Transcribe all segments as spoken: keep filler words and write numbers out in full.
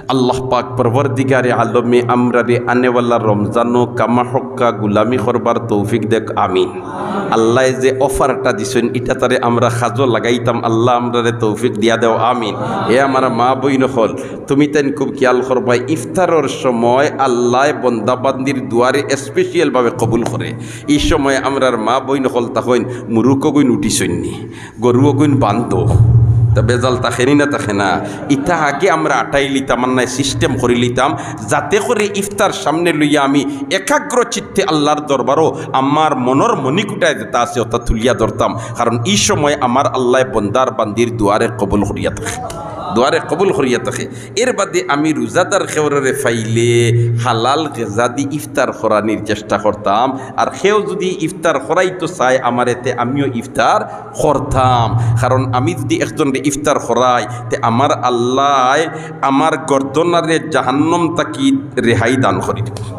আল্লাহ পাক পরওয়ারদিগারে আলমে আমরারে আনেওয়ালা রমজানো কামা হক্কা গুলামি করবার তৌফিক দেখ, আমিন। আল্লায় যে অফারটা দিছইন, ইটা তারে আমরা কাজো লাগাইতাম, আল্লাহ আমরারে তৌফিক দিয়া দেও, আমিন। এ আমার মা বইন অকল, তুমি তাইন খুব খেয়াল করবায়, ইফতারর সময় আল্লায় বন্দাবান্দির দুয়ারে special ভাবে কবুল করে। ই সময় আমরার মা বইন অকল তখন মুরুকগুইন উঠিছইন নি, গরু অগুইন বান্ধো, তা বেজাল থাকে নি না থাকে না? ইতা আগে আমরা আটাই লিতাম, আর নায় system করি লিতাম, যাতে করে ইফতার সামনে লইয়া আমি একাগ্র চিত্তে আল্লাহর দরবারো আমার মনর মণিকুটায় যেটা আছে ওটা তুলিয়া ধরতাম। কারণ ই সময় আমার আল্লায় বন্দার বান্দির দুয়ারে কবুল করিয়া থাকে, দুয়ারে কবুল করিয়া থাকে। এর বাদে আমি রোজাদার কেউররে পাইলে হালাল গেজা দি ইফতার করানির চেষ্টা করতাম। আর কেউ যদি ইফতার করাইতো চায় আমারে, তে আমিও ইফতার করতাম। কারণ আমি যদি একজনরে ইফতার করাই, তে আমার আল্লায় আমার গর্দনারে জাহান্নাম থাকি রেহাই দান করি দিবা।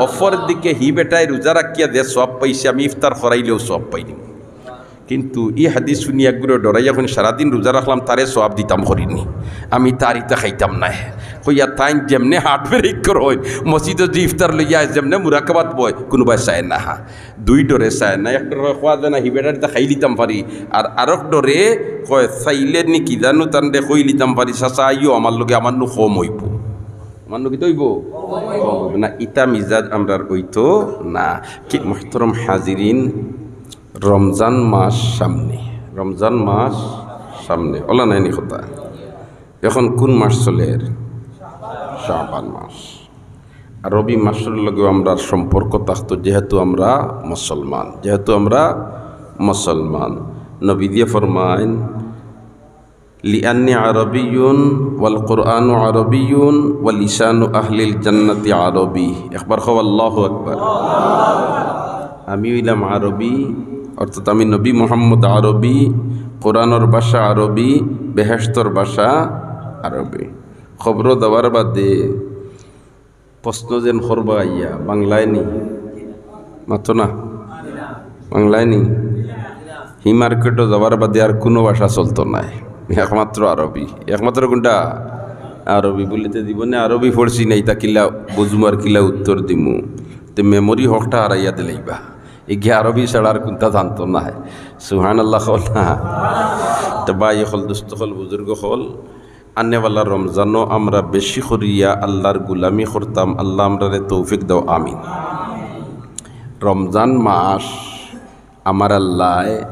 অপর দিকে হি বেটায় রোজা রাখিয়া যে সওয়াব পাইছে, আমি ইফতার করাইলেও সওয়াব পাইনি। কিন্তু ই হাদিস শুনিয়া একগুরে ডরাইয়া কইন, সারাদিন রোজা রাখলাম, তারে সওয়াব দিতাম করিনি, আমি তার ইতা খাইতাম নায়। কইয়া তাইন যেমনে heart break করইন, মসজিদো যে ইফতার লইয়া আয়, যেমনে মুরাকাবাত বয়, কুনুবায় চায় না। দুই ডরে চায় না, এক ডরে কয়, "খোয়া যায় না, হি বেটার ইতা খাই লিতাম পারি।" আর আরক ডরে কয়, "চাইলে নি কি জানু, তানরে কই লিতাম পারি, চাচা আইও আমার লগে, আমার নু কম অইবো।" আমার নু কিতা অইবো? কম অইবো। না, ইতা মিজাজ আমরার অইতো না। কি মুহতারাম হাজিরিন, রমজান মাস সামনে, রমজান মাস সামনে, অলা নায় নি কথা? এখন কোন মাস চলের? শাবান মাস। আরবি মাসর লগেও আমরার সম্পর্ক থাকতো, যেহেতু আমরা মুসলমান, যেহেতু আমরা মুসলমান। নবীজিয়ে ফরমাইন, "লিআন্নি আরবিয়ুন ওয়াল কুরআনু আরবিয়ুন ওয়া লিসানু আহলিল জান্নাতি আরবি।" একবার কও, "আল্লাহু আকবার।" আমি অইলাম আরবি, অর্থাৎ আমি নবী মুহাম্মদ আরবি, কোরআনর ভাষা আরবি, বেহেশতর ভাষা আরবি। কবরো যাওয়ার বাদে প্রশ্ন যেন করবা আইয়া, "বাংলায় নি?" মাতো না? বাংলায় নি? হি মার্কেটো যাওয়ার বাদে আর কুনু ভাষা চলতো নায়, একমাত্র আরবি। একমাত্র কুনটা? আরবি। বুলিতে জীবনে আরবি পড়ছি না, ইতা কিলা বুঝমু আর কিলা উত্তর দিমু? তে memory হকটা হারাইয়া দিলাইবা। এগিয়ে আরবি ছাড়া আর কুনটা জানতো নায়। সুবহানাল্লাহ কও না। তে ভাই অকল, দোস্ত অকল, বুজুর্গ অকল, আনেওয়ালা রমজানো আমরা বেশি করিয়া আল্লাহর গুলামি করতাম। আল্লাহ আমরারে তৌফিক দেও, আমিন। রমজান মাস আমার আল্লায়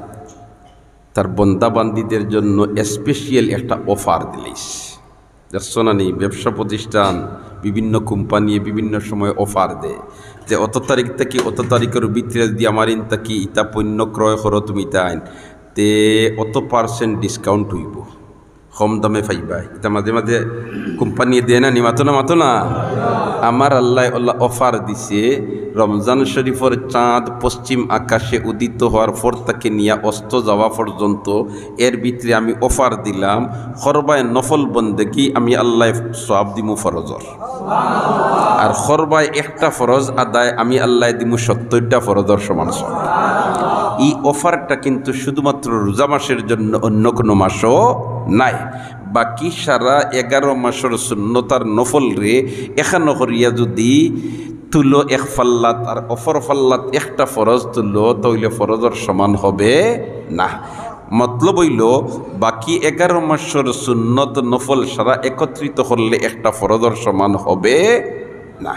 তার বন্দা বান্দিদের জন্য special একটা offer দিলাইছে। দেখছো না নি, ব্যবসা প্রতিষ্ঠান, বিভিন্ন কোম্পানিয়ে বিভিন্ন সময় offer দেয় যে অত তারিখ থাকি অত তারিখর ভিতরে যদি আমার ইন থাকি ইতা পণ্য ক্রয় করো তুমি তাইন, তে অত percent discount অইবো, কম দামে পাইবা। ইতা মাঝে মাঝে কোম্পানিয়ে দেয় না নি, মাতো না, মাতো না? আমার আল্লায় অলা offer দিছে, রমজান শরীফর চাঁদ পশ্চিম আকাশে উদিত হওয়ার পর থাকি নিয়া অস্ত যাওয়া পর্যন্ত এর ভিতরে আমি offer দিলাম, করবায় নফল বন্দেগি আমি আল্লায় সওয়াব দিমু ফরজর, আর করবায় একটা ফরজ আদায় আমি আল্লায় দিমু সত্তইরটা ফরজর সমান সওয়াব। ই offerটা কিন্তু শুধুমাত্র রোজা মাসের জন্য, অন্য কুনু মাসো নাই। বাকি সারা এগারো মাসর সুন্নত আর নফলরে এখানো করিয়া যদি তুলো এক ফাল্লাত আর অপর ফাল্লাত একটা ফরজ তুলো, তাইলে ফরজর সমান হবে না। মতলব অইলো, বাকি এগারো মাসর সুন্নত নফল সারা একত্রিত করলে একটা ফরজর সমান হবে না।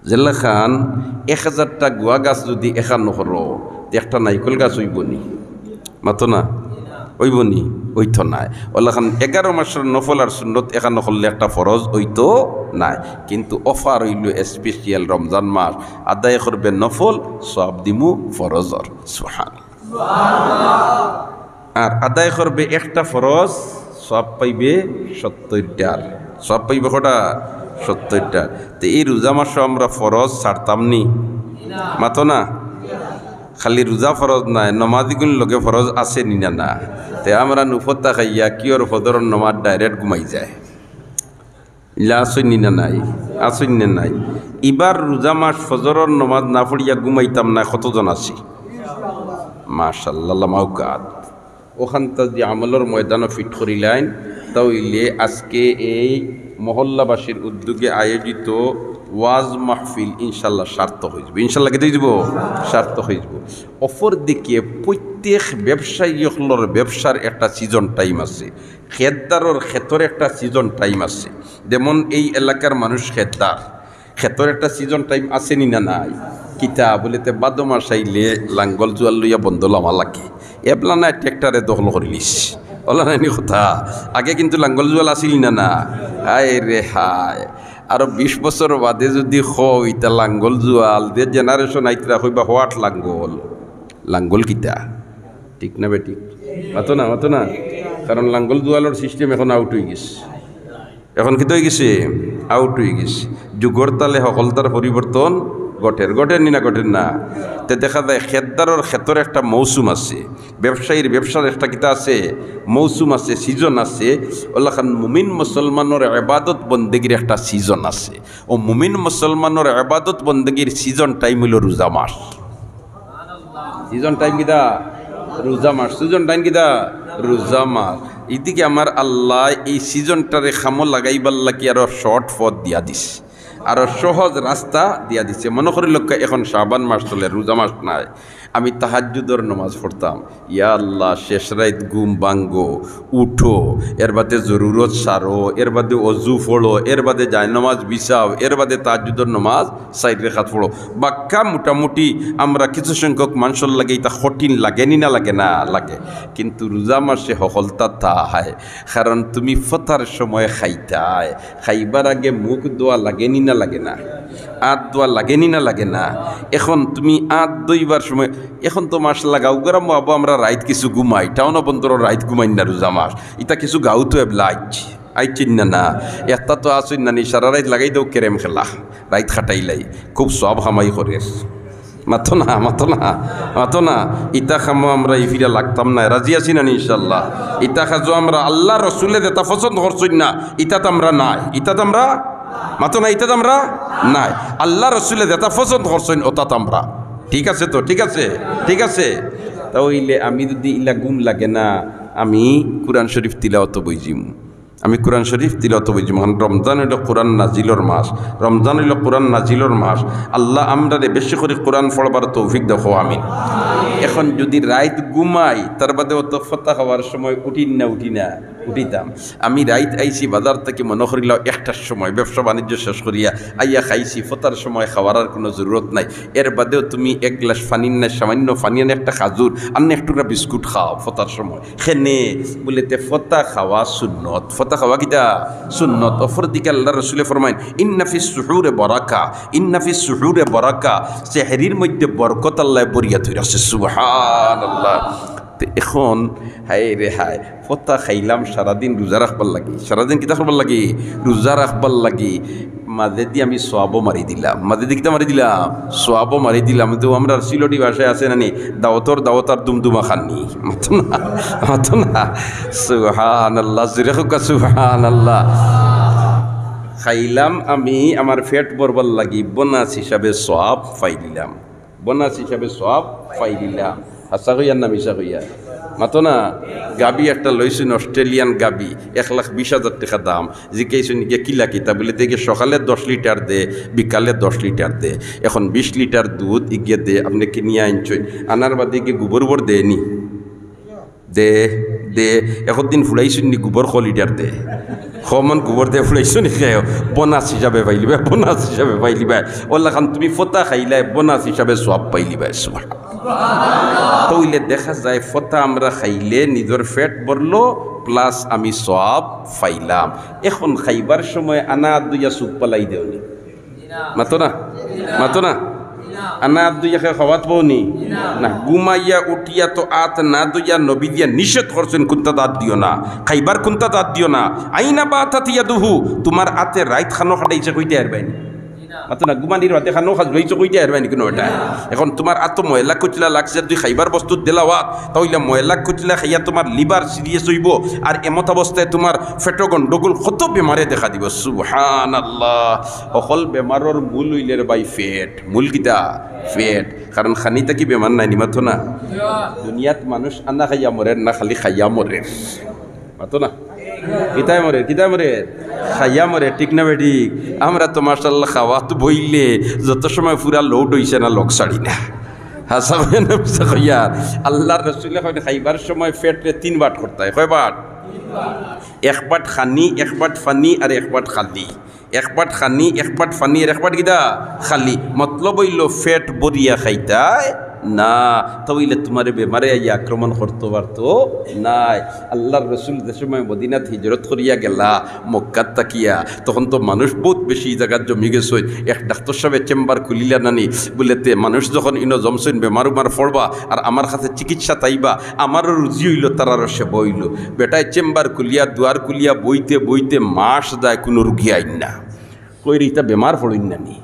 যেলাখান এক হাজারটা গুয়া গাছ যদি এখানো করো, তে একটা নাইকল গাছ অইবো নি? মাতো না? অইবো নি? অইতো নায়। অলাখান এগারো মাসর নফল আর সুন্নত এখানো করলে একটা ফরজ অইতো নায়। কিন্তু offer অইলো special রমজান মাস, আদায় করবে নফল, সওয়াব দিমু ফরজর। সুবহান। আর আদায় করবে একটা ফরজ, সওয়াব পাইবে সত্তইরটার। সওয়াব পাইবে কটা? সত্তইরটার। তে এই রোজা মাসো আমরা ফরজ ছাড়তাম নি? মাতো না? খালি রোজা ফরজ নায়, নমাজিগুন লগে ফরজ আছে নি না? না। তে আমরা নুফত্তা খাইয়া কিওর ফজরর নমাজ direct ঘুমাই যায়। ইলা আছইন নি না নাই? আছইন নি না নাই? ইবার রোজা মাস ফজরর নমাজ না পড়িয়া ঘুমাইতাম না, কতজন আছি? মাশাআল্লাহ, লামাউকাত। অখানতা যদি আমলর ময়দানো fit করিলাইন, তাইলে আজকে এই মহল্লাবাসীর উদ্যোগে আয়োজিত ওয়াজ মাহফিল ইনশাল্লাহ সার্থক অইযিবো। ইনশাল্লাহ কিতা অইযিবো? সার্থক অইযিবো। অপরদিকে প্রত্যেক ব্যবসায়ী অকলর ব্যবসার একটা সিজন টাইম আছে, খেতদারর খেতর একটা সিজন টাইম আছে। যেমন এই এলাকার মানুষ খেতদার, খেতর একটা সিজন টাইম আছে নি না নাই? কিতা বুলে, তে ভাদো মাস আইলে লাঙ্গল জুয়াল লইয়া বন্দো লামা লাগে, এবলা নায় ট্রেক্টরে দখল করিলিছে, অলা নায় নি কথা? আগে কিন্তু লাঙ্গল জুয়াল আছিল না না? হায় রে হায়, আরো বিশ বছর বাদে যুদি কও ইতা লাঙ্গল জুয়াল, যে জেনারেশন আইতরা কইবা, "What লাঙ্গল? লাঙ্গল কিতা?" ঠিক না বেঠিক? মাতো না, মাতো না। কারণ লাঙ্গল জুয়ালর সিস্টেম এখন আউট অইগেছে। এখন কিতা অইগেছে? আউট অইগেছে। যুগর তালে হকলতার পরিবর্তন ঘটের, ঘটের নি না, ঘটের না? তে দেখা যায় খেতদারর খেতর একটা মৌসুম আছে, ব্যবসায়ীর ব্যবসার একটা কিতা আছে, মৌসুম আছে, সিজন আছে। অলাখান মুমিন মুসলমানর ইবাদত বন্দেগীর একটা সিজন আছে। অউ মুমিন মুসলমানর ইবাদত বন্দেগীর সিজন টাইম অইলো রোজা মাস। সিজন টাইম কিতা? রোজা মাস। সিজন টাইম কিতা? রোজা মাস। ইদিকে আমার আল্লায় এই সিজনটারে কামো লাগাইবার লাগি আরো শর্ট পথ দিয়া দিছে, আরো সহজ রাস্তা দিয়া দিছে। মনো করিলাউক্কা, এখন শাবান মাস চলে, রোজা মাস নায়, আমি তাহাজ্জুদর নমাজ পড়তাম। ইয়া আল্লাহ, শেষ রাইত ঘুম ভাঙ্গো, উঠো, এরবাদে জরুরত সারো, এরবাদে অজু পড়ো, এরবাদে জায়নমাজ বিছাও, এরবাদে তাহাজ্জুদর নমাজ চাইর রেকাত পড়ো। বাক্কা মোটামুটি আমরা কিছু সংখ্যক মানষর লাগি ইতা কঠিন লাগে নি না লাগে না? লাগে। কিন্তু রোজা মাসে হকলতা তা হায়, কারণ তুমি ফতার সময় খাইতায়, খাইবার আগে মুখ ধোয়া লাগে নি না লাগে না? আত ধোয়া লাগে নি না লাগে না? এখন তুমি আত ধইবার সময়, এখন তো মাশাআল্লাহ গাঁও গেরামো আবো আমরা রাইত কিছু ঘুমাই, টাউন বন্দরো রাইত ঘুমাই না রোজা মাস, ইতা কিছু গাঁও তো এবলা আইছে, আইছে নি না না? এতা তো আছইন না নি, সারা রাইত লাগাই দেও ক্যারেম খেলা, রাইত কাটাইলাই, খুব সওয়াব কামাই করের। মাতো না, মাতো না, মাতো না। ইতা কামো আমরা ইফিরা লাগতাম নায়, রাজি আছি না নি ইনশাআল্লাহ? ইতা কাজো আমরা আল্লাহ রসুলে যেতা পছন্দ করছইন না, ইতাত আমরা নাই, ইতাত আমরা, মাতো না, ইতাত আমরা নাই। আল্লাহ রসুলে যেতা পছন্দ করছইন, অতাত আমরা। ঠিক আছে তো? ঠিক আছে, ঠিক আছে। তা অইলে আমি যুদি ইলা ঘুম লাগে না, আমি কোরআন শরীফ তিলাওয়াতো বইযিমু। আমি কোরআন শরীফ তিলাওয়াতো বইযিমু। কারণ রমজান অইলো কোরআন নাজিলর মাস, রমজান অইলো কোরআন নাজিলর মাস। আল্লাহ আমরারে বেশি করি কোরআন পড়বার তৌফিক দেও, আমিন। এখন যুদি রাইত ঘুমাই, তার বাদে অতো ফতা খাওয়ার সময় উঠিন না, উঠি না, উঠিতাম। আমি রাইত আইছি বাজার থাকি, মনো করিলাও একটার সময়, ব্যবসা বাণিজ্য শেষ করিয়া আইয়া খাইছি, ফতার সময় খাওয়ার আর কুনু জরুরত নাই। এরবাদেও তুমি এক গ্লাস পানির নায়, সামান্য পানি আনে, একটা খাজুর আনে, এক টুকরা বিস্কুট খাও ফতার সময়। কেনে বুলে, তে ফতা খাওয়া সুন্নত। ফতা খাওয়া কিতা? সুন্নত। অপরদিকে আল্লাহ রসুলে ফরমাইন, "ইন্না ফিস সুহুরে বারাকা, ইন্না ফিস সুহুরে বারাকা।" সেহরির মধ্যে বরকত আল্লায় ভরিয়া থই রাখছে। সুবহানাল্লাহ। তে এখন হায় রে হায়, ফতা খাইলাম সারাদিন রোজা রাখবার লাগি, সারাদিন কিতা করবার লাগি? রোজা রাখবার লাগি। মাঝেদি আমি সওয়াবও মারি দিলাম, মাঝেদি কিতা মারি দিলাম? সওয়াবও মারি দিলাম। তো আমরার সিলটি ভাষায় আছে না নি, দাওয়াতর দাওয়াত আর দুমদুমা খানি। মাতো না, মাতো না। সুবহানাল্লাহ, জোরে কউক্কা সুবহানাল্লাহ। খাইলাম আমি আমার পেট ভরবার লাগি, বোনাস হিসাবে সওয়াব পাইলিলাম, বোনাস হিসাবে সওয়াব পাইলিলাম। হাছা কইয়ার না মিছা কইয়ার? মাতো না। গাবি একটা লইছইন, অস্ট্রেলিয়ান গাবি, এক লাখ বিশ হাজার টেকা দাম। জিকাইছইন, "ইগিয়ে কিলা কিতা?" বুলে, "তে ইগিয়ে সকালে দশ লিটার দে, বিকালে দশ লিটার দে।" এখন বিশ লিটার দুধ ইগিয়ে দে, আপনে কিনিয়া আনছইন, আনার বাদে ইগিয়ে গুবর উবর দে নি? দে, দে। একদিন ফুড়াইছইন নি গুবর ক লিটার দে? ক মন গুবর দে ফুড়াইছইন নি? কে? বোনাস হিসাবে পাইলিবায়, বোনাস হিসাবে পাইলিবায়। অলাখান তুমি ফতা খাইলায়, বোনাস হিসাবে সওয়াব পাইলিবায়। সুবহানাল্লাহ। তে অইলে দেখা যায়, ফতা আমরা খাইলে নিজর পেট ভরলো, plus আমি সওয়াব পাইলাম। এখন খাইবার সময় আনা আত ধইয়া চউখ ফালাই দেও নি? মাতো না, মাতো না। আনা আত ধইয়া কেউ খাওয়াত বও নি? না। ঘুমাইয়া উঠিয়া তো আত না ধইয়া নবীজিয়ে নিষেধ করছইন, কুন্তা আত দিও না, খাইবার কুন্তা আত দিও না। আইনা বাতাত ইয়াদুহু, তুমার আতে রাইত খানো কাটাইছে কইতায় পারবায় নি? মাতো না, ঘুমানির বাদে খানো কাজ লইছো কইতায় পারবায় নি কুনু বেটায়? এখন তুমার আতো ময়লা কুচলা লাগছে, তুই খাইবার বস্তুত দিলাও আত, তে অইলে ময়লা কুচলা খাইয়া তুমার liver serious অইবো, আর এমত অবস্থায় তুমার পেটো গন্ডগোল, কত বেমারে দেখা দিবো। সুবহানাল্লাহ। হকল বেমারর মূল অইলে রে ভাই পেট। মূল কিতা? পেট। কারণ খানি থাকি বেমার নায় নি, মাতো না? দুনিয়াত মানুষ আনা খাইয়া মরের না, খালি খাইয়া মরের। মাতো না? কিতায় মরে, কিতায় মরে? খাইয়া মরে, ঠিক না বেঠিক? আমরা তো মাশাআল্লাহ খাওয়াত বইলে যত সময় পুরা লোড অইছে না, লগ ছাড়ি না। হাছা কইয়া না মিছা কইয়া? আল্লাহর রসুলে কইন, খাইবার সময় পেটরে তিন বাট করতায়। কয় বাট? এক বাট খানি, এক বাট ফানি, আর এক বাট খালি। এক বাট খানি, এক বাট ফানি, আর এক বাট কিতা? খালি। মতলব অইলো, পেট ভরিয়া খাইতায় না, তা অইলে তুমারে বেমারে আইয়া আক্রমণ করতো পারতো নায়। আল্লাহর রসুল যে সময় মদিনাত হিজরত করিয়া গেলা মক্কাত থাকিয়া, তখন তো মানুষ বউত বেশি ই জাগাত জমি গেছইন। এক ডাক্তর সাবে চেম্বার খুলিলা নানি, বুলে, তে মানুষ যখন ইনো জমছইন, বেমার উমার পড়বা, আর আমার কাছে চিকিৎসাত আইবা, আমারও রুজি অইলো, তারারও সেবা অইলো। বেটায় চেম্বার খুলিয়া, দুয়ার খুলিয়া বইতে বইতে মাস যায়, কুনু রুগী আইন না। কইরে, ইতা বেমার পড়ইন নানি?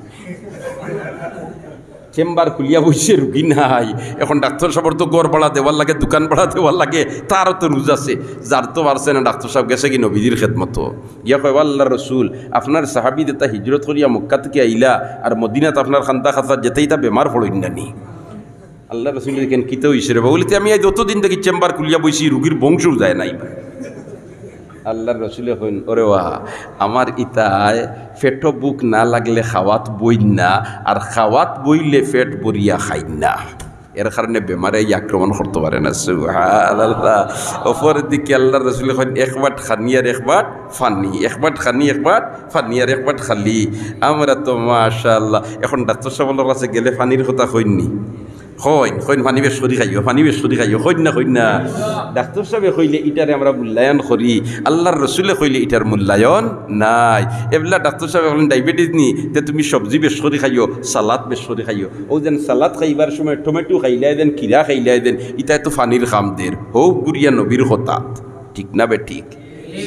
চেম্বার খুলিয়া বইছে, রুগী নাই। এখন ডাক্তর সাবর তো ঘর ভাড়া দেওয়ার লাগে, দোকান ভাড়া দেওয়ার লাগে, তারও তো রুজ আছে। যার তো পারছে না, ডাক্তর সাব গেছেগি নবীজির খেদমতো। গিয়া কয়, "ও আল্লাহর রসুল, আপনার সাহাবী যেতা হিজরত করিয়া মক্কা থাকি আইলা, আর মদিনাত আপনার কান্দা কাছা, যেতা ইতা বেমার পড়ইন নানি?" আল্লাহর রসুলে কইন, "কিতা অইছে রে বা?" বুলে, "তে আমি আইজ অতদিন থাকি চেম্বার খুলিয়া বইছি, রুগীর বংশও যায় নাই।" আল্লাহর রসুলে কইন, "ওরে বা, আমার ইতায় পেটো ভুক না লাগলে খাওয়াত বইন না, আর খাওয়াত বইলে পেট ভরিয়া খাইন না। এর কারণে বেমারে ই আক্রমণ করতো পারে না।" সুবহানাল্লাহ। অপর দিকে আল্লাহর রসুলে কইন, "এক বাট খানি আর এক বাট ফানি, এক বাট খানি, এক বাট ফানি, আর এক বাট খালি।" আমরা তো মাশাআল্লাহ, এখন ডাক্তর সাবর কাছে গেলে ফানির কথা কইন নি? কইন, কইন, "ফানি বেশ করি খাইও, ফানি বেশ করি খাইও", কইন না, কইন না? ডাক্তর সাবে কইলে ইটারে আমরা মূল্যায়ন করি, আল্লাহর রসুলে কইলে ইটার মূল্যায়ন নাই। এবলা ডাক্তর সাবে কইন, "ডায়াবেটিস নি, তে তুমি সবজি বেশ করি খাইও, সালাদ বেশ করি খাইও।" অউ যেন সালাদ খাইবার সময় টমেটো খাইলায় যেন, কিরা খাইলায় যেন, ইতায় তো ফানির কাম দের। হউ গুরিয়া নবীর কথাত, ঠিক না বেঠিক?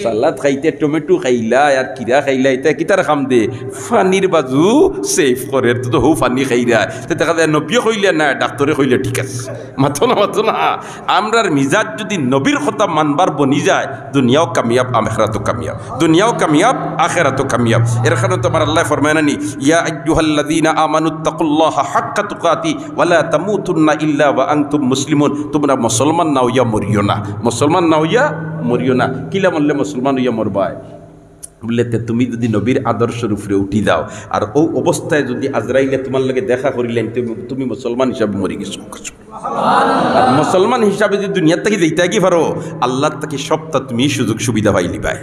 সালাদ খাইতে টমেটো খাইলায় আর কিরা খাইলায়, ইতায় কিতার কাম দে? ফানির বাজু সেভ করের। তো, তো হউ ফানি খাইরা। তে দেখা যায় নবীয়ে কইলে না, ডাক্তরে কইলে ঠিক আছে। মাতো না, মাতো না। আমরার মিজাজ যুদি নবীর কথা মানবার বনি যায়, দুনিয়াও কামিয়াব, আখেরাতও কামিয়াব। দুনিয়াও কামিয়াব, আখেরাতও কামিয়াব। এর কারণে তো আমার আল্লায় ফরমায় না নি, "ইয়া আইয়ুহাল্লাযীনা আমানুত্তাকুল্লাহা হাক্কা তুকাতিহি ওয়ালা তামুতুন্না ইল্লা ওয়া আনতুম মুসলিমুন।" তোমরা মুসলমান না অইয়া মরিও না, মুসলমান না অইয়া মরিও না। কিলা মরলে মুসলমান অইয়া মরবায়? বুলে, "তে তুমি যুদি নবীর আদর্শর উপরে উঠি যাও, আর অউ অবস্থায় যুদি আজরাইলে তুমার লগে দেখা করিলাইন, তুমি, তুমি মুসলমান হিসাবে মরি গেছো।" আর মুসলমান হিসাবে যুদি দুনিয়ার থাকি যাইতায় গি পারো, আল্লাহর থাকি সবটা তুমি সুযোগ সুবিধা পাইলিবায়।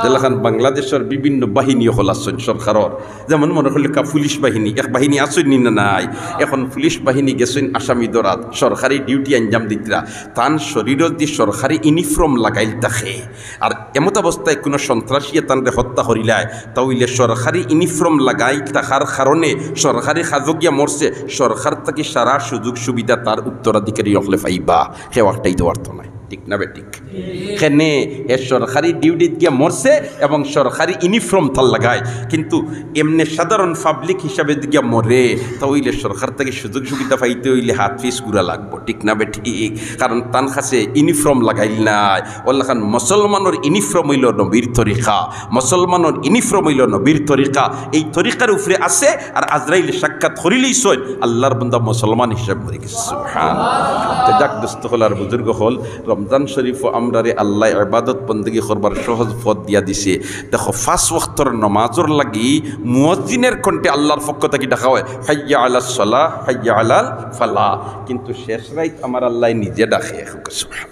যেলাখান বাংলাদেশর বিভিন্ন বাহিনী অকল আছইন সরকারর, যেমন মনে করলে কা পুলিশ বাহিনী, এক বাহিনী আছইন নি না নাই? এখন পুলিশ বাহিনী গেছইন আসামি ধরাত, সরকারি ডিউটি আঞ্জাম দিতরা, তান শরীরো যুদি সরকারি ইউনিফর্ম লাগাইল থাকে, আর এমত অবস্থায় কুনু সন্ত্রাসীয়ে তানরে হত্যা করিলায়, তা অইলে সরকারি ইউনিফর্ম লাগাইল থাকার কারণে সরকারি কাজো গিয়া মরছে, সরকার থাকি সারা সুযোগ সুবিধা তার উত্তরাধিকারী অকলে পাইবা, কেউ আটকাইতো পারতো নায়। ঠিক না বেঠিক? কেনে হে সরকারি ডিউটিত গিয়া মরছে এবং সরকারি ইউনিফর্ম তার লাগায়, কিন্তু এমনে সাধারণ পাবলিক হিসাবে যুদি গিয়া মরে, তা অইলে সরকার থাকি সুযোগ সুবিধা পাইতে অইলে হাত পিছ ঘুরা লাগবো, ঠিক না বেঠিক? কারণ তান কাছে ইউনিফর্ম লাগাইল নাই। অলাখান মুসলমানর ইউনিফর্ম অইলো নবীর তরিকা, মুসলমানর ইউনিফর্ম অইলো নবীর তরিকা। এই তরিকার উপরে আছে, আর আজরাইলে সাক্ষাৎ করিলাইছইন, আল্লাহর বান্দা মুসলমান হিসাবে মরি গেছে। সুবহান। তে যাক, দোস্ত অকল আর বুজুর্গ অকল, রমজান শরীফো আমরারে আল্লায় ইবাদত বন্দেগি করবার সহজ পথ দিয়া দিছে। দেখো, পাঁচ ওয়াক্তর নমাজর লাগি মুয়াজ্জিনের কণ্ঠে আল্লাহর পক্ষ থাকি ডাকা অয়, "হাইয়া আলাস সালাহ, হাইয়া আলাল ফালাহ।" কিন্তু শেষ রাইত আমার আল্লায় নিজে ডাকে। সুবহান।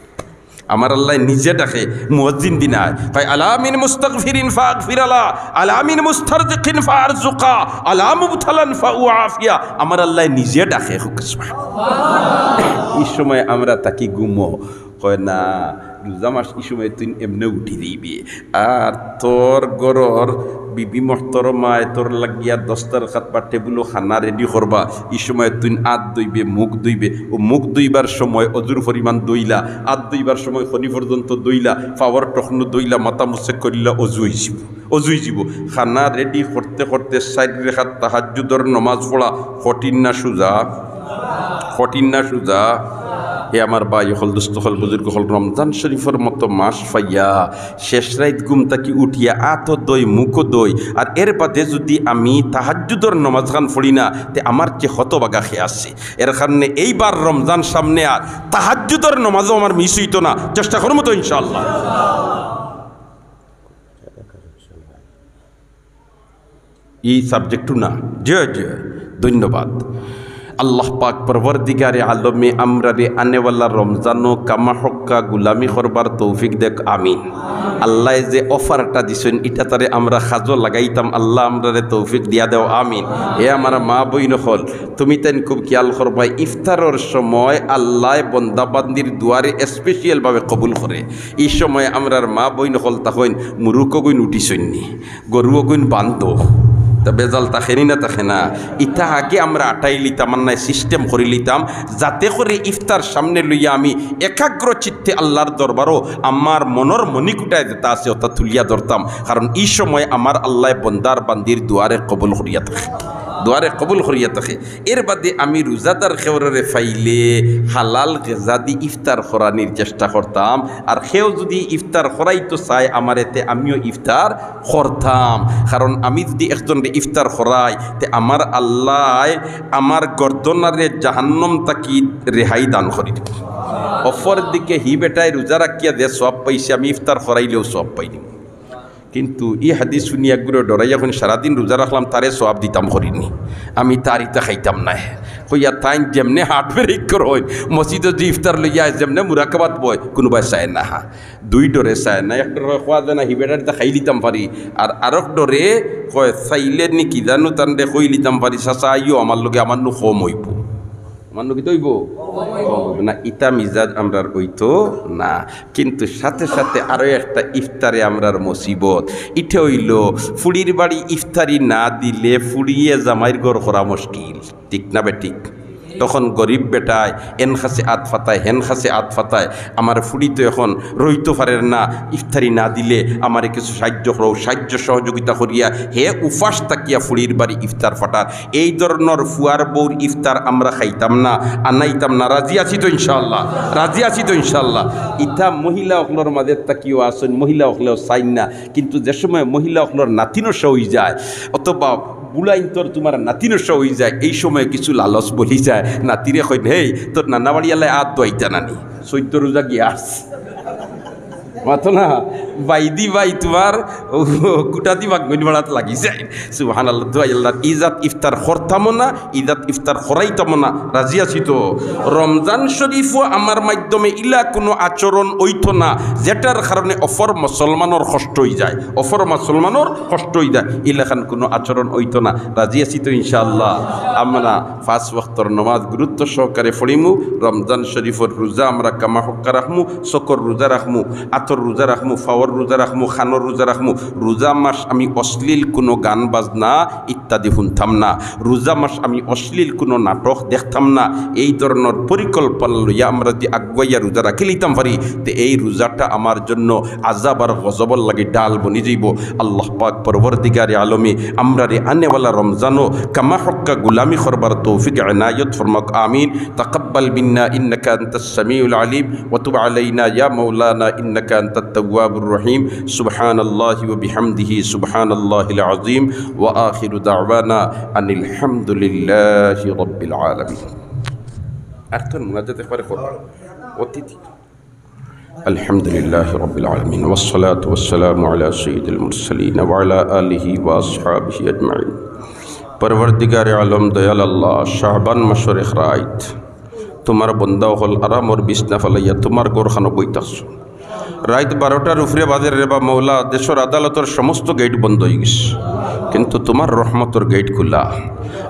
আমার আল্লায় নিজে ডাকে, মুয়াজ্জিন দি নায়। কয়, "আলা মিন মুস্তাগফিরিন ফাগফির লা, আলা মিন মুস্তারজিকিন ফারজুকা, আলা মুবতালান ফাউআফিয়া।" আমার আল্লায় নিজে ডাকে। ই সময় আমরা থাকি ঘুমো। কয়, "না, রোজা মাস ই সময় তুই এমনে উঠি দিবি।" আর তোর ঘরর বিবি মহতরমায় তোর লাগিয়া দস্তরখাত বা টেবুলো খানা রেডি করবা, ই সময় তুই আত ধইবে, মুখ ধইবে, অউ মুখ ধইবার সময় অজুর পরিমাণ ধইলা, আত ধইবার সময় খনি পর্যন্ত ধইলা, পাওর টখনু ধইলা, মাথা মুছে করিলা, অজু অইযিবো, অজু অইযিবো। খানা রেডি করতে করতে চাইর রেখাত তাহাজ্জুদর নমাজ পড়া কঠিন না সুজা? কঠিন না সুজা? হে আমার ভাই অকল, দোস্ত অকল, বুজুর্গ অকল, রমজান শরীফর মতো মাস পাইয়া শেষ রাইত ঘুম থাকি উঠিয়া আতও ধই, মুখও ধই, আর এর বাদে যুদি আমি তাহাজ্জুদর নমাজ খান পড়ি না, তে আমার চেয়ে হতভাগা কে আছে? এর কারণে এইবার রমজান সামনে, আর তাহাজ্জুদর নমাজও আমার মিস অইতো না, চেষ্টা করমু তো ইনশাআল্লাহ। ই সাবজেক্টও না। জি অয়, জি অয়। ধন্যবাদ। আল্লাহ পাক পরওয়ারদিগারে আলমে আমরারে আনেওয়ালা রমজানো কামা হক্কা গুলামি করবার তৌফিক দেউক, আমিন। আল্লায় যে অফারটা দিছইন, ইটা তারে আমরা কাজো লাগাইতাম, আল্লাহ আমরারে তৌফিক দিয়া দেও, আমিন। এ আমার মা বইন অকল, তুমি তাইন খুব খিয়াল করবায়, ইফতারর সময় আল্লায় বন্দাবান্দির দুয়ারে স্পেশাল ভাবে কবুল করে। ই সময় আমরার মা বইন অকল তখন মুরুকগুইন উঠিছইন নি, গরু অগুইন বান্ধো, তা বেজাল থাকে নি না থাকে না? ইতা আগে আমরা আটাই লিতাম, আর নায় সিস্টেম করি লিতাম, যাতে করে ইফতার সামনে লইয়া আমি একাগ্র চিত্তে আল্লাহর দরবারো আমার মনর মণিকুটায় যেটা আছে ওটা তুলিয়া ধরতাম। কারণ ই সময় আমার আল্লায় বন্দার বান্দির দুয়ারে কবুল করিয়া থাকে, দুয়ারে কবুল করিয়া থাকে। এর বাদে আমি রোজাদার কেউররে পাইলে হালাল গেজা দি ইফতার করানির চেষ্টা করতাম, আর কেউ যদি ইফতার করাইতো চায় আমারে, তে আমিও ইফতার করতাম। কারণ আমি যদি একজনরে ইফতার করাই, তে আমার আল্লায় আমার গর্দনারে জাহান্নাম থাকি রেহাই দান করি দিবা। অপর দিকে হি বেটায় রোজা রাখিয়া যে সওয়াব পাইছে, আমি ইফতার করাইলেও সওয়াব পাইনি। কিন্তু ই হাদিস হুনিয়া গুরে ডরাইয়া কইন, সারাদিন রোজা রাখলাম, তারে সওয়াব দিতাম করি নি, আমি তার ইতা খাইতাম নায়। কইয়া তাইন যেমনে হার্ট ব্রেক করইন, মসজিদো যে ইফতার লইয়া আয়, যেমনে মুরাকাবাত বয়, কুনুবায় চায় না। হা, দুই ডরে চায় না। এক ডরে কয়, "খোয়া যায় না, হি বেটার ইতা খাই লিতাম পারি।" আর আরক ডরে কয়, "চাইলে নি কি জানো, তানরে কই লিতাম পারি, চাচা আইও আমার লগে, আমার নু কম অইবো।" আমার নু কিতা অইবো? কম অইবো। না, ইতা মিজাজ আমরার অইতো না। কিন্তু সাথে সাথে আরো একটা ইফতারে আমরার মুসিবত। ইটা অইলো, ফুড়ির বাড়ি ইফতারি না দিলে ফুড়িয়ে জামাইর ঘর করা মুশকিল। ঠিক না বেঠিক? তখন গরিব বেটায় এন খাছে আত ফাতায়, হেন খাছে আত ফাতায়, আমার ফুড়ি তো এখন রইতো পারের না, ইফতারি না দিলে আমারে কিছু সাহায্য করো, সাহায্য সহযোগিতা করিয়া হে উপাস থাকিয়া ফুড়ির বাড়ি ইফতার ফাটার। এই ধরনর ফুয়ার বউর ইফতার আমরা খাইতাম না, আনাইতাম না। রাজি আছি তো ইনশাআল্লাহ? রাজি আছি তো ইনশাআল্লাহ? ইতা মহিলা অকলর মাঝে থাকিও আছইন, মহিলা অকলেও চাইন না, কিন্তু যে সময় মহিলা অকলর নাতিনশা অইযায় অথবা বুড়াইন্তর তুমার নাতিনশা অইযায়, এই সময় কিছু লালচ বলি যায়, নাতিরে কইন, "হেই, তোর নানা বাড়িয়ালায় আত ধোয়াইতা নানি, চৈদ্দ রোজা গিয়া আস।" মাতো না, বাইদি বাই তুমার কুটা দি বাগমইন বাড়াত লাগি যায়। সুবহানাল্লাহ, দোয়াই আল্লাহ, ইজাত ইফতার করতামও না, ইজাত ইফতার করাইতামও না, রাজি আছি তো? রমজান শরীফও আমার মাধ্যমে ইলা কুনু আচরণ অইতো না, যেটার কারণে অপর মুসলমানর কষ্ট অইযায়, অপর মুসলমানর কষ্ট অইযায়, ইলাখান কুনু আচরণ অইতো না, রাজি আছি তো ইনশাআল্লাহ? আমরা পাঁচ ওয়াক্তর নমাজ গুরুত্ব সহকারে পড়িমু, রমজান শরীফর রোজা আমরা কামা হক্কা রাখমু, চকর রোজা রাখমু, আতর রোজা রাখমু, ফাওর রোজা রাখমু, খানর রোজা রাখমু। রোজা মাস আমি অশ্লীল কুনু গান বাজনা ইত্যাদি হুনতাম না। রোজা মাস আমি অশ্লীল কুনু নাটক দেখতাম না। এই ধরনর পরিকল্পনা লইয়া আমরা যদি আগুয়াইয়া রোজা রাখি লিতাম পারি, তে এই রোজাটা আমার জন্য আজাব আর গজবর লাগি ডাল বনি যাইবো। আল্লাহ পাক পরওয়ারদিগারে আলমে আমরারে আনেওয়ালা রমজানো কামা হক্কা গুলামি করবার তৌফিক এনায়েত ফরমাউক। আমিন। تقبل منا إنك أنت السميع العليم وتب علينا يا مولانا إنك أنت التواب الرحيم. سبحان الله وبحمده سبحان الله العظيم. وآخر دعوانا أن الحمد لله رب العالمين. আর তোর মুনাজাত একবারে কর। অতিথি। الحمد لله رب العالمين والصلاة والسلام على سيد المرسلين وعلى آله وأصحابه أجمعين. পরওয়ারদিগারে আলম দয়াল আল্লাহ, শাবান মাসর এক রাইত তুমার বন্দা অকল আরামর বিছনা ফালাইয়া তুমার ঘরখানো বই থাকছইন। রাইত বারোটার উপরে বাজের রে বা মৌলা, দেশর আদালতর সমস্ত গেট বন্ধ অইগেছে, কিন্তু তুমার রহমতর গেট খুলা।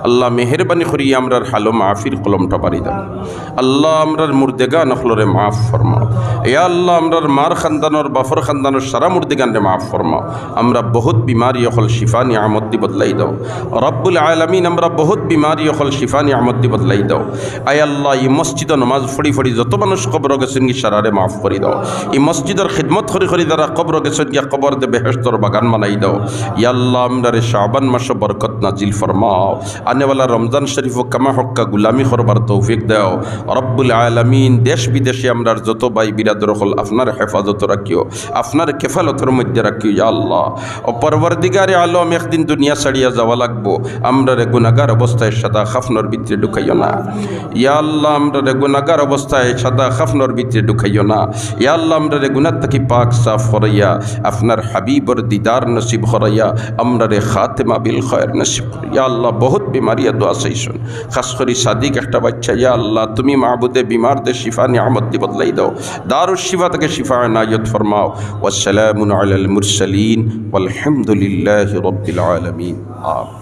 আল্লাহ, মেহেরবানি করি আমরার হালো মাহফির কলমটা বাড়ি দাও। আল্লাহ, আমরার মুর্দেগান অকলরে মাফ ফরমাও। ইয়া আল্লাহ, আমরার মার খানদানর, বাফর খানদানর সারা মুর্দেগানরে মাফ ফরমাও। আমরা বহুত বিমারি অকল শিফা নিয়ামত দি বদলাই দাও। রব্বুল আলামিন, আমরা বহুত বিমারি অকল শিফা নিয়ামত দি বদলাই দাও। আয় আল্লাহ, ই মসজিদো নমাজ পড়ি পড়ি যত মানুষ কবরো গেছইন গি সারারে মাফ করি দাও। ই মসজিদর খিদমত করি করি যারা কবরো গেছইন গিয়া কবররে বেহেশতর বাগান বানাই দাও। ইয়া আল্লাহ, আমরারে শাবান মাসো বরকত নাজিল ফরমাও। আনেওয়ালা রমজান শরীফো কামা হক্কা গুলামি করবার তৌফিক দাও। রব্বুল আলামিন, দেশ বিদেশে আমরার যত ভাই বিরাদর অকল আপনার হেফাজতো রাখিও, আপনার কেফালতর মধ্যে রাখিও, ইয়া আল্লাহ। ও পরওয়ারদিগারে আলম, একদিন দুনিয়া ছাড়িয়া যাওয়া লাগবো। আমরারে গুনাগার অবস্থায় সাদা কাফনর ভিতরে ঢুকাইও না। ইয়া আল্লাহ, আমরারে গুনাগার অবস্থায় সাদা কাফনর ভিতরে ঢুকাইও না। ইয়া আল্লাহ, আমরারে গুনা থাকি পাক সাফ করাইয়া, আপনার হাবিবর দিদার নসিব করাইয়া, আমরারে খাতেমা বিল খায়ের নসিব করাইয়া। ইয়া আল্লাহ, বহুত বেমারিয়ে দোয়া চাইছইন, খাস করি সাদিক একটা বাচ্চা। ইয়া আল্লাহ, তুমি মাবুদে বিমাররে শিফা নিয়ামত দি বদলাই দাও, দারুশ শিফা থাকি শিফা এনায়েত ফরমাও। ওয়াসসালামুন আলাল মুরসালিন, ওয়ালহামদুলিল্লাহি রাব্বিল আলামিন। আমিন।